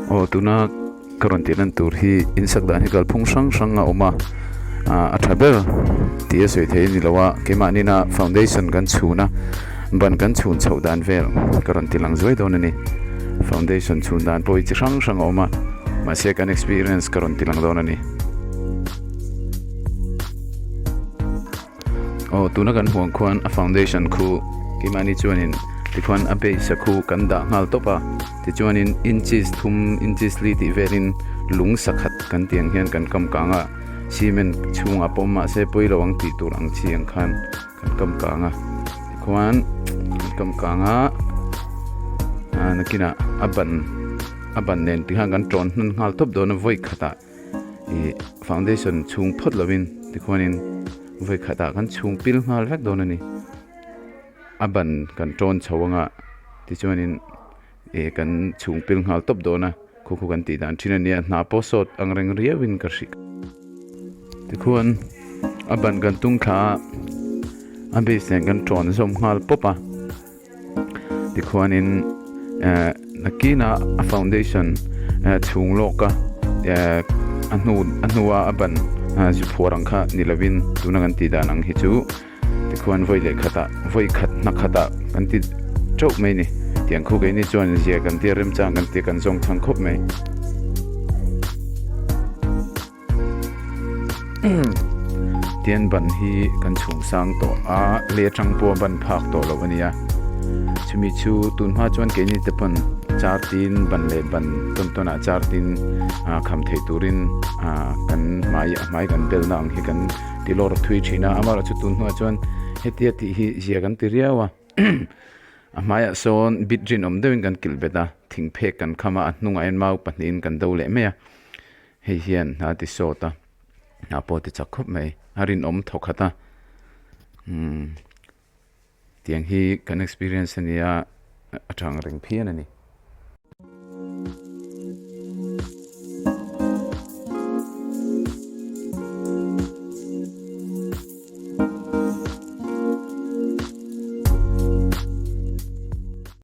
Aw tuna ka rawn tih lan tur hi insak dan hi kalphung hrang hrang a awm a ah a tha ber tih a sawi theih a ni lo a keimahni na foundation kan chhun a ban kan chhun chhoh dan vel ka rawn ti lang zuai dawn a ni foundation chhun dan pawh hi chi hrang hrang a awm a mahse kan experience ka rawn ti lang dawn a ni. Aw tuna kan hmuh ang khuan a foundation khu keimahni chuanin tikhuan a base a khu kan dah nghal tawp a tichuanin inches thum inches li tih velin lung sakhat kan tih ang hian kan kam kang a cement chhungah pawh mahse pawi lo ang tih tur ang chi ang khan kan kam kang a tikhuan kan kam kang a ah nakinah a ban a ban nen tikhan kan tawn hnan nghal tawp dawn a vawi khatah. Ih foundation chhung phawt lovin tikhuanin vawi khatah kan chhung pil nghal vek dawn a ni a ban kan tawn chho anga tichuanin ih kan chhung pil nghal tawp dawn a khu khu kan tih dan thin a nia hna pawh sawt ang reng riauin ka hrih tikhuan a ban kan tung thla a a base nen kan tawn zawm nghal pawp a tikhuanin eh nakinah a foundation eh chhung lawka eh a hnu a hnua a ban zu phuar ang kha ni lovin tuna kan tih dan ang hi chu tikhuan vawi leh khatah vawi khat hna khatah kan ti teuh mai a ni tiang khu keini chuan zia kan tia remchang kan tia kan zawng chhang khawp mai. Tian ban hi kan chhung sang tawh a lei atang pawh a ban phak tawh loh a ni a chumi chu tun hma chuan keini te pawn char tin ban leh ban tawn tawn ah char tin ah kham theih turin ah kan hmai a hmai kan belna ang hi kan ti lawr thui thin a amaherawhchu tun hnuah chuan hetia tih hi zia kan ti riau a. A hmaiah sawn bit rinawm deuhin kan kilh bet a, thing phek kan kham a, a hnungah hian mau pahnihin kan do leh mai a, hei hian hna ti sawt a, hna pawh ti chak khawp mai, a rinawm thaw khat a, umm tiang hi kan experience a nia a tang reng phian a ni.